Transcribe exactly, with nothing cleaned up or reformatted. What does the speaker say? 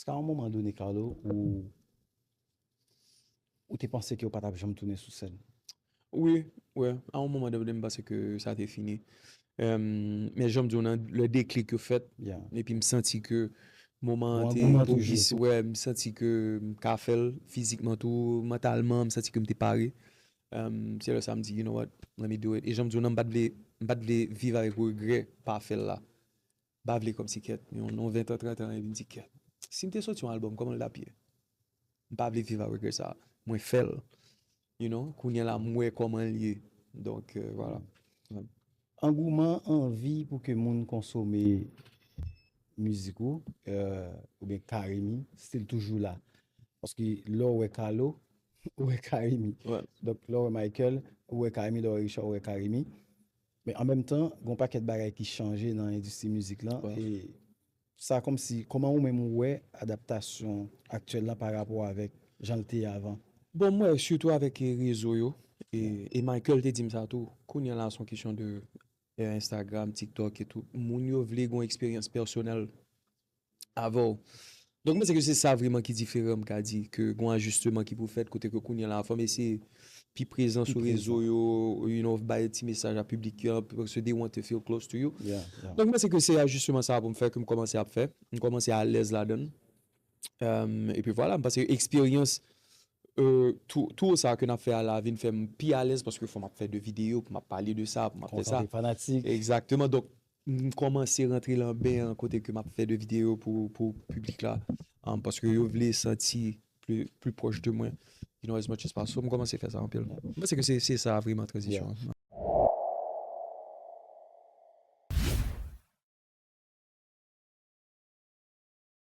Èske a yon moman done, Carlo, ou ou te panse ke w pa t ap janm tounen sou sèn? Wi, wi. A yon moman done, m panse ke sa te fini. Um, men jan m di w nan le deklik yo fèt, Yeah. epi m santi ke moman an Ou te an gouman pwopis. toujou. Wè, m santi ke m ka fè l fizikman tou, mantalman, m santi ke m te pare. Um, se lè sa m di, you know what, let me do it. E jan m di w nan, m pa t vle, m pa t vle viv avèk regrè pa fè l la. M pa vle kòmsi kèt, yon, yon ven tan, trant an, epi m di kèt. Si m te soti yon albòm, kòman l t ap ye? M pa vle viv avèk regrè sa. Mwen fè l. You know, kounye a la, m wè kòman l ye. Donk, euh, voilà. Angouman, anvi pou ke moun konsome mizik ou, euh, oubyen Carimi, still toujou la. Paske lè w wè Carlo, ou wè Carimi. Ouais. Donk, lè w wè Michael, ou wè Carimi, lè w wè Richard, ou wè Carimi. Men an menm tan, gen yon pakèt bagay ki chanje nan endistri mizik lan. Ouais. E sa kòmsi, kòman ou menm ou wè adaptasyon aktyèl lan pa rapò avèk jan l te ye avan? Bon, mwen, sitou avèk eh, rezo yo, e, e Michael te di m sa tou, kounye a la, se yon kesyon de eh, Instagram, TikTok e tou. Moun yo vle gen yon eksperyans pèsonèl avè w. Donk, mwen se ke se sa vrèman ki diferan, m ka di, ke gen yon ajisteman ki pou fèt, kote ke kounye a la, fò m eseye pi prezan Pi sou prezan. Rezo yo, you know, bay ti mesaj a piblik yo, paske they want to feel close to you. Yeah, yeah. Donk, mwen se ke se ajisteman sa pou m fè, ke m kòmanse ap fè. M kòmanse alèz ladan l. Um, epi vwala, m panse eksperyans euh, tou, tou sa ke n ap fè a la vin fè m pi alèz paske fò m ap fè de videyo, pou m ap pale de sa, pou m ap fè sa. Konsantre fanatik. Egzakteman. Donk, m kòmanse rantre lan ben an kote ke m ap fè de videyo pou, pou piblik la. Um, paske yo vle santi pli, pli pwòch de mwen. You know, as much as possible. M kòmanse fè sa anpil. M panse ke se, se sa vrèman tranzisyon an.